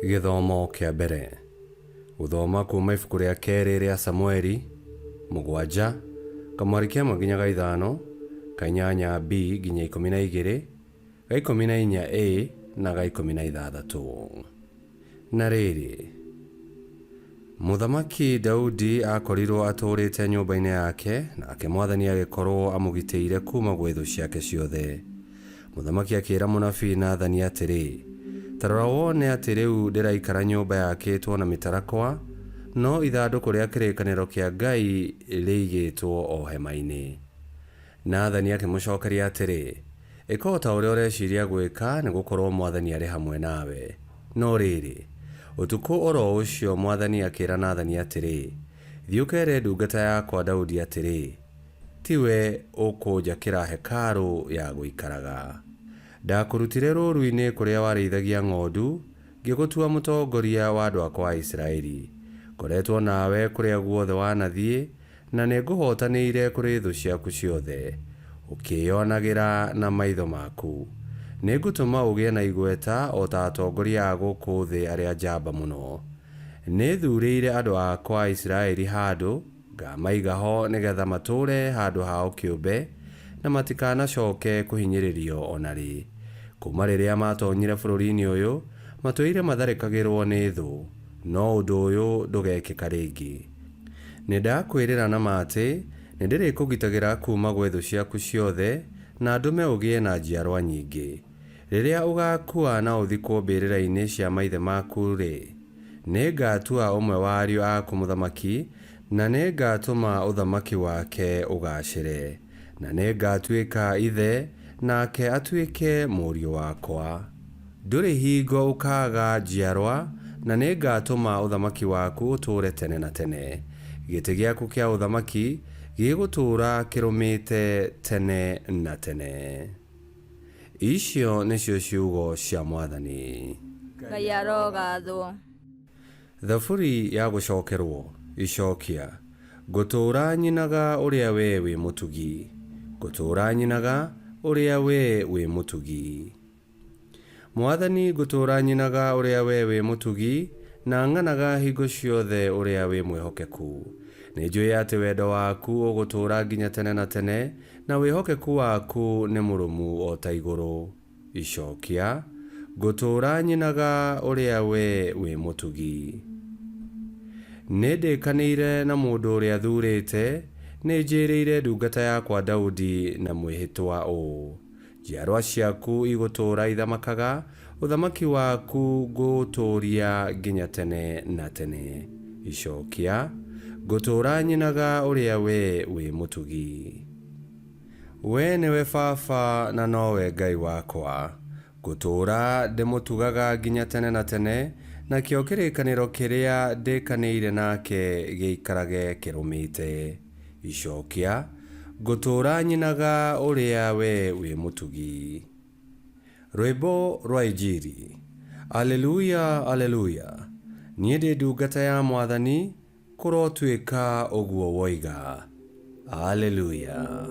Gĩthomo kĩa mbere. Gũthoma kuuma ibuku rĩa kerĩ rĩa Samueli, mũgwanja, kamwari ka ĩmwe nginya ga ithano, ka inyanya B nginya 12, ga 14 A na ga 16. Na rĩrĩ, Mũthamaki Daudi aakorirũo atũũrĩte nyũmba-inĩ yake, nake mwathani agĩkorũo amũgitĩire kuuma gwĩ thũ ciake ciothe. Mũthamaki akĩĩra mũnabii Nathani atĩrĩ, Ta rora wone atĩ rĩu ndĩraikara nyũmba yakĩtwo na mĩtarakwa, no ithandũkũ rĩa kĩrĩkanĩro kĩa Ngai rĩigĩtwo o hema-inĩ. Nathani akĩmũcokeria atĩrĩ, Ĩka o ta ũrĩa ũreciria gwĩka, nĩ gũkorũo mwathani arĩ hamwe nawe. No rĩrĩ, ũtukũ o ro ũcio mwathani akĩĩra Nathani atĩrĩ, Thiĩ ũkeere ndungata yakwa Daudi atĩrĩ, 'Tiwe ũkũnjakĩra hekarũ ya gũikaraga. Ndakũrutire rũũru-inĩ kũrĩa warĩithagia ng'ondu, ngĩgũtua mũtongoria wa andũ akwa a Isiraeli. Ngoretwo nawe kũrĩa guothe wanathiĩ, Na nĩngũhootanĩire kũrĩ thũ ciaku ciothe, ũkĩĩonagĩra na maitho maku. Nĩngũtũma ũgĩe na igweta o ta atongoria a gũkũ thĩ arĩa njamba mũno. Nĩthuurĩire andũ akwa a Isiraeli handũ, ngamaiga ho nĩgeetha matũũre handũ hao kĩũmbe, na matikanacooke kũhinyĩrĩrio o na rĩ. Kuuma rĩrĩa maatoonyire bũrũri-inĩ ũyũ, matũire matharĩkagĩrwo nĩ thũ, no ũndũ ũyũ ndũgekĩka rĩngĩ. Nĩndakwĩrĩra na ma atĩ, nĩndĩrĩkũgitagĩra kuuma gwĩ thũ ciaku ciothe, na ndũme ũgĩe na njiarwa nyingĩ. Rĩrĩa ũgaakua na ũthikwo mbĩrĩra-inĩ cia maithe maku-rĩ, nĩngatua ũmwe wa ariũ aku mũthamaki, na nĩngatũma ũthamaki wake ũgaacĩre. Na nĩngatuĩka ithe, nake atuĩke mũriũ wakwa. Ndũrĩ hingo ũkaaga njiarwa, na nĩngatũma ũthamaki waku ũtũũre tene na tene. Gĩtĩ gĩaku kĩa ũthamaki gĩgũtũũra kĩrũmĩte tene na tene. Icio nĩcio ciugo cia Mwathani. Ngai arogathwo. Thaburi ya gũcokerwo, Icokia. Ngũtũũra nyinaga ũrĩa wee wĩ mũtugi, ngũtũũra nyinaga ũrĩa wee wĩ mũtugi. Mwathani ngũtũũra nyinaga ũrĩa wee wĩ mũtugi, na ng'anaga hingo ciothe ũrĩa wĩ mwĩhokeku. Nĩnjũĩ atĩ wendo waku ũgũtũũra nginya tene na tene, na wĩhokeku waku nĩ mũrũmu o ta igũrũ. Icokia, Ngũtũũra nyinaga ũrĩa wee wĩ mũtugi. Nĩndĩkanĩire na mũndũ ũrĩa thuurĩte, nĩnjĩĩrĩire ndungata yakwa Daudi na mwĩhĩtwa ũũ, Njiarwa ciaku igũtũũra ithamakaga, ũthamaki waku ngũũtũũria nginya tene na tene. Icokia, Ngũtũũra nyinaga ũrĩa wee wĩ mũtugi. Wee nĩwe baba na nowe Ngai wakwa, ngũtũũra ndĩmũtugaga nginya tene na tene, nakĩo kĩrĩkanĩro kĩrĩa ndĩkanĩire nake gĩikarage kĩrũmĩte. Icokia, Ngũtũũra nyinaga ũrĩa wee wĩ mũtugi. Rwĩmbo rwa Injiri. Aleluya, Aleluya! Niĩ ndĩ ndungata ya Mwathani, kũrotuĩka ũguo woiga. Aleluya!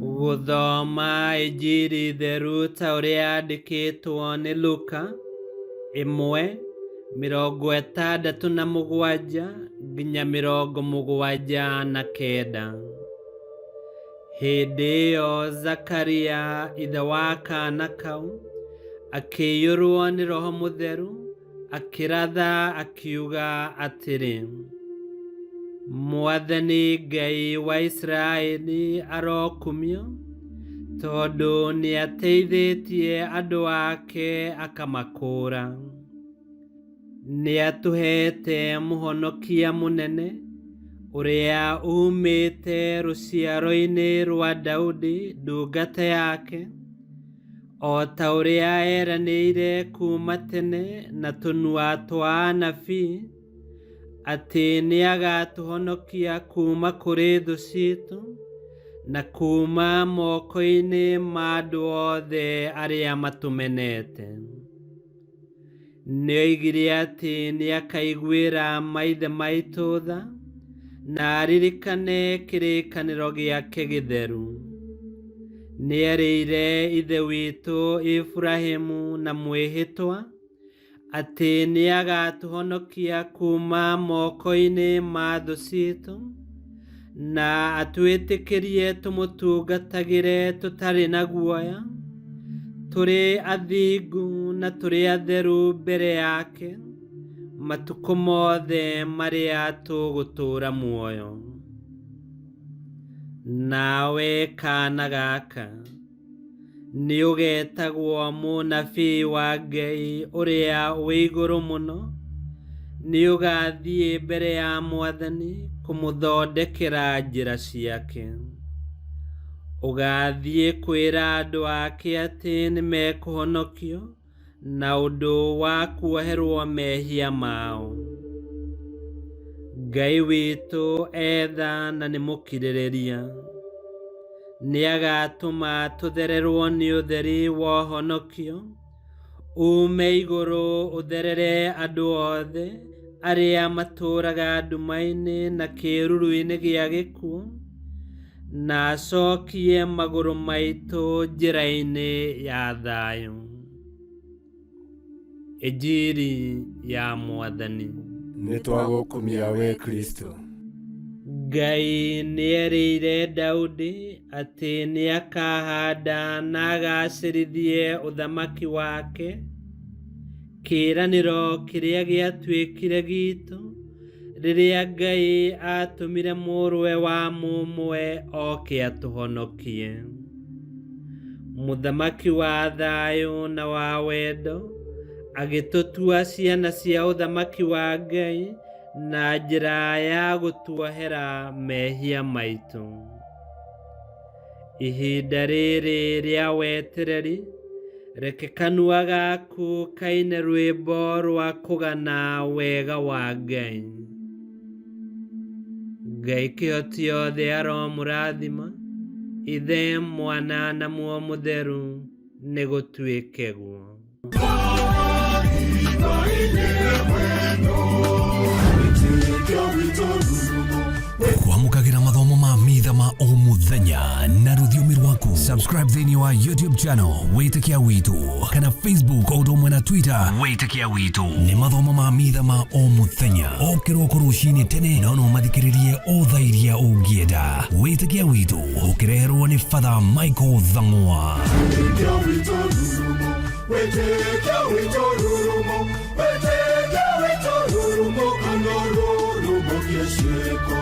Gũthoma Injiri theru ta ũrĩa yandĩkĩtwo nĩ Luka, ĩmwe, 67 nginya 79. Hĩndĩ ĩyo Zakaria ithe wa kaana kau akĩiyũrwo nĩ Roho Mũtheru, akĩratha akiuga atĩrĩ, Mwathani Ngai wa Isiraeli arokumio, tondũ nĩateithĩtie andũ ake akamakũũra. Nĩatũheete mũhonokia mũnene, ũrĩa uumĩte rũciaro-inĩ rwa Daudi ndungata yake, o ta ũrĩa eeranĩire kuuma tene na tũnua twa anabii, atĩ nĩagatũhonokia kuuma kũrĩ thũ ciitũ, na kuuma moko-inĩ ma andũ othe arĩa matũmenete. Nĩoigire atĩ nĩakaiguĩra maithe maitũ tha, na aririkane kĩrĩkanĩro gĩake gĩtheru. Nĩerĩire Ithe witũ Iburahĩmu na mwĩhĩtwa atĩ nĩagatũhonokia kuuma moko-inĩ ma thũ ciitũ, na atwĩtĩkĩrie tũmũtungatagĩre tũtarĩ na guoya, tũrĩ athingu na tũrĩ atheru mbere yake matukũ mothe marĩa tũgũtũũra muoyo. Nawe kaana gaka, nĩũgetagwo mũnabii wa Ngai ũrĩa wĩ igũrũ mũno, nĩũgathiĩ mbere ya Mwathani kũmũthondekera njĩra ciake. Ũgathiĩ kwĩra andũ ake atĩ nĩmekũhonokio na ũndũ wa kuoherwo mehia mao. Ngai witũ etha na nĩ mũkirĩrĩria. Nĩagatũma tũthererwo nĩ ũtheri wa ũhonokio, uume igũrũ ũtherere andũ othe arĩa matũũraga nduma-inĩ na kĩĩruru-inĩ gĩa gĩkuũ, na acokie magũrũ maitũ njĩra-inĩ ya thayũ. Injiri ya Mwathani. Nĩtwagũkumia we Kristo. Ngai nĩerĩire Daudi atĩ nĩakahanda na agacĩrithie ũthamaki wake, kĩĩranĩro kĩrĩa gĩatuĩkire giitũ rĩrĩa Ngai aatũmire mũrũwe wa mũmwe oke atũhonokie. Mũthamaki wa thayũ na wa wendo agĩtũtua ciana cia ũthamaki wa Ngai na njĩra ya gũtuohera mehia maitũ. Ihinda rĩrĩ rĩa wetereri, reke kanua gaku kaine rwĩmbo rwa kũgana wega wa Ngai. Ngai kĩhoti othe aromũrathima, Ithe, Mwana na Muoyo Mũtheru, nĩgũtuĩke guo. Kwamũkagĩra mathomo ma mitha ma o mũthenya na rũthiomi rwaku. Subscribe thĩinĩ wa YouTube channel Wĩtĩkia Witũ kana Facebook o ũndũ ũmwe na Twitter Wĩtĩkia Witũ. Nĩ mathomo ma mitha ma o mũthenya o kĩroko rũcinĩ tene, no no mathikĩrĩrie o thaa iria ũngĩenda. Wĩtĩkia Witũ ũkĩreherwo nĩ Father Michael Thang'wa. Wĩtĩkia witũ rurumo, wĩtĩkia witũ rurumo, kana rurumo kĩciĩko.